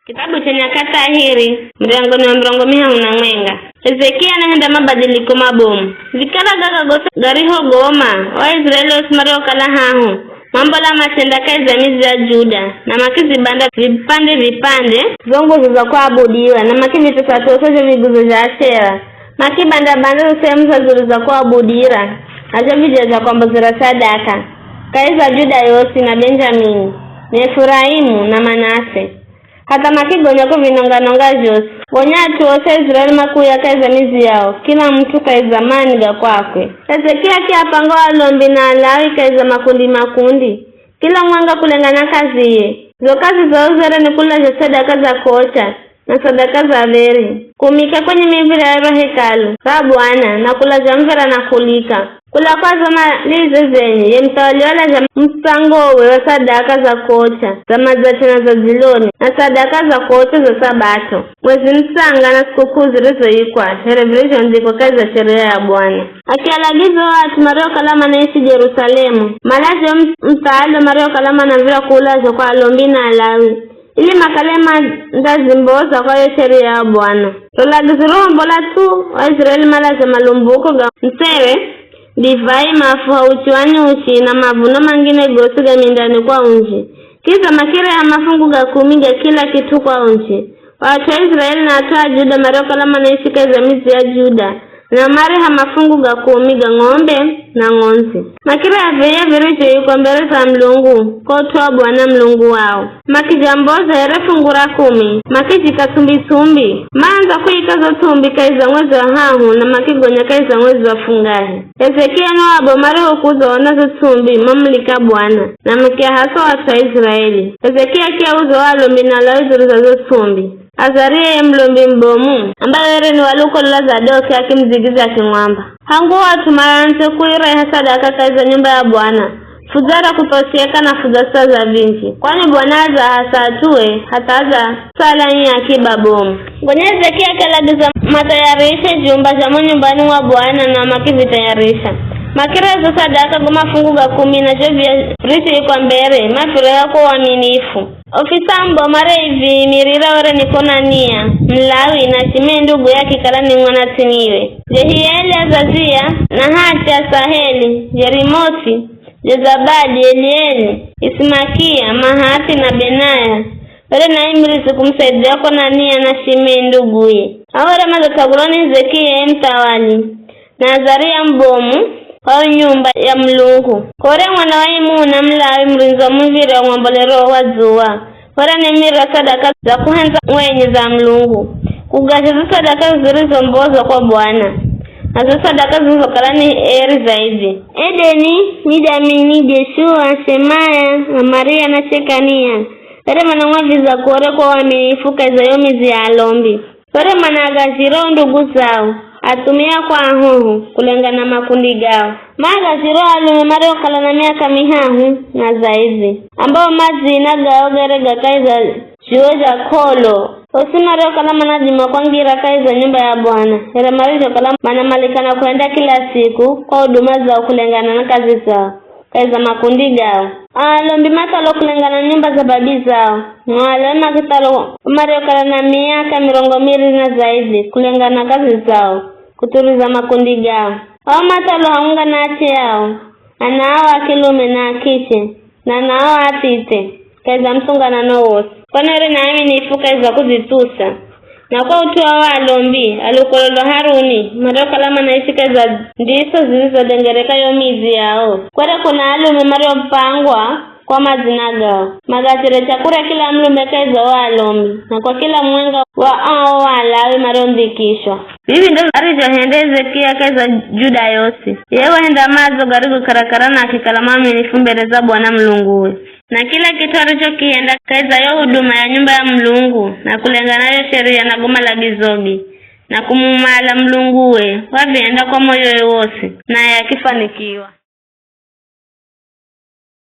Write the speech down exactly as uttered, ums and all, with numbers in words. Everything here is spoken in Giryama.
Kitabu cha Nyakati Ahiri, muryango ni wa mirongo mihahu na mwenga. Hezekia anahenda mabadiliko mabomu. Vikara gaga gosi garihogoma, Waisraeli osi mariokala hahu, mambola machenda kahi za midzi ya Juda, na makizibanda vipande vipande zo nguzo za kuabudiwa, na makivitosa-tosa zho viguzo zha Ashera, makibanda-banda zo sehemu za dzulu za kuabudira, na zho vija zha kwambozera sadaka, kahi za Juda yosi na Benjamini, na Efuraimu na Manase. Hatha makigonya kuvinonga-nonga zhosi. Gonya at'u osi a Israeli makiuya kahi za midzi yao, kila mut'u kahi za maani ga kwakwe. Hezekia akiapanga o alombi na Alawi kahi za makundi-makundi, kila mwenga kulengana na kaziye. Zo kazi zao zere ni kulazha sadaka za kocha na sadaka za dheri, kumika kwenye miv̱ira ya ro hekalu ra Bwana, na kulazha mv̱era na kulika. Kula kwa zo mali ze zenye, ye muthawali walazha mutsangowe wa sadaka za kocha, za madzachena za dziloni, na sadaka za kocha za Sabato, mwezi mutsanga na sikuk'uu zirizoikwa, here virizhoandikwa kahi za Sheria ya Bwana. Akialagiza o at'u mariokala manaishi Jerusalemu, malazhe o muthawali mariokala manav̱irwa kuulazha kwa alombi na Alawi, ili makale mandazimboza kwa yo Sheria ya Bwana. Ro lagizo rohombola thu, Waisraeli malazha malumbuko ga mutsewe, divai, mafuha, uchi wa nyuchi, na mavuno mangine gosi ga mindani kwa unji. Kidza makireha mafungu ga kumi ga kila kit'u kwa unji. O at'u a Israeli na at'u a Juda mariokala manaishi kahi za midzi ya Juda, na mareha mafungu ga kumi ga ng'ombe na ng'ondzi. Makireha v̱enya virizhoikwa mbere za Mulungu, ko ut'u wa Bwana Mulungu wao. Makijamboza here fungu ra kumi, makijika ts'umbi-ts'umbi. Maandza kuika zo ts'umbi kahi za mwezi wa hahu, na makigonya kahi za mwezi wa fungahe. Hezekia na o abomu marihokuza ona zo ts'umbi, mamulika Bwana, na makiahasa o at'u a Israeli. Hezekia akiauza o alombi na Alawi dzulu za zo ts'umbi. Azaria ye mulombi mubomu, ambaye were ni wa lukolo lwa Zadoki, akimudzigidzya akimwamba, "Hangu o at'u maandze kuireha sadaka kahi za nyumba ya Bwana, fudzarya kuthosheka na fudzasaza vinji, kwani Bwana adzahasa at'ue hatha adzasala nyi akiba bomu." Gonya Hezekia akialagiza mathayarishe jumba ja mo nyumbani mwa Bwana, na makivithayarisha. Makireha zo sadaka, go mafungu ga kumi na zho vya virizhoikwa mbere, mavireha kwa uaminifu. Ofisa mubomu ariyevimirira were ni Konania, Mulawi, na Shimei nduguye akikala ni mwana ts'iniwe. Jehieli, Azazia, Nahati, Asaheli, Jerimothi, Jozabadi, Elieli, Isimakia, Mahathi na Benaya, were ni aimirizi kumusaidia Konania na Shimei nduguye. Ao were madzatsagulwa ni Hezekia ye muthawali, na Azaria mubomu wa yo nyumba ya Mulungu. Kore mwana wa Imuna Mulawi, murindzi wa muv̱irya wa mwambolero wa dzuwa, were anaimirira sadaka za kuhendza mwenye za Mulungu, kugazha zo sadaka zirizombozwa kwa Bwana, na zo sadaka zirizokala ni heri zaidhi. Edeni, Midamini, Jeshua, Shemaya, Amaria na Shekania, were manamwaviza Kore kwa uaminifu kahi za yo midzi ya alombi. Were manaagazhira o ndugu zao, athumia kwa ahoho, kulengana na makundi gao. Maagazhira o alume mariokala na miaka mihahu na zaidhi, ambao madzina gao gere ga kahi za zhuwo zha k'olo, osi mariokala manadima kwangira kahi za nyumba ya Bwana, here marizhokala manamalikana kuhenda kila siku kwa huduma zao kulengana na kazi zao. Kahi za makundi gao. Alombi mathalwa kulengana na nyumba za babi zao, na o alombi makithalwa mariokala na miaka mirongo miri na zaidhi kulengana na kazi zao, kuthuriza makundi gao. Ao mathalwa hamwenga na ache ao, ana ao a kilume na a kiche, na ana ao a thithe, kahi za musunganano wosi. Kwani were ni aaminifu kahi za kudzitsusa. Na kwa ut'u wa o alombi, a lukolo lwa Haruni, mariokala manaishi kahi za ndiso zirizodengereka yo midzi yao, kwere kuna alume mariopangwa kwa madzina gao, magazhire chakurya kila mulume kahi za o alombi, na kwa kila mumwenga wa ao Alawi mariondhikishwa. Vivi ndizho arizhohenda Hezekia kahi za Juda yosi. Iye wahenda madzo garigo karakara na akikala mwaminifu mbere za Bwana Mulunguwe. Na kila kit'u arichokihenda kahi za yo huduma ya nyumba ya Mulungu, na kulengana na yo sheria na go malagizoge, na kumumala Mulunguwe, wavihenda kwa moyowe wosi, naye akifanikiwa.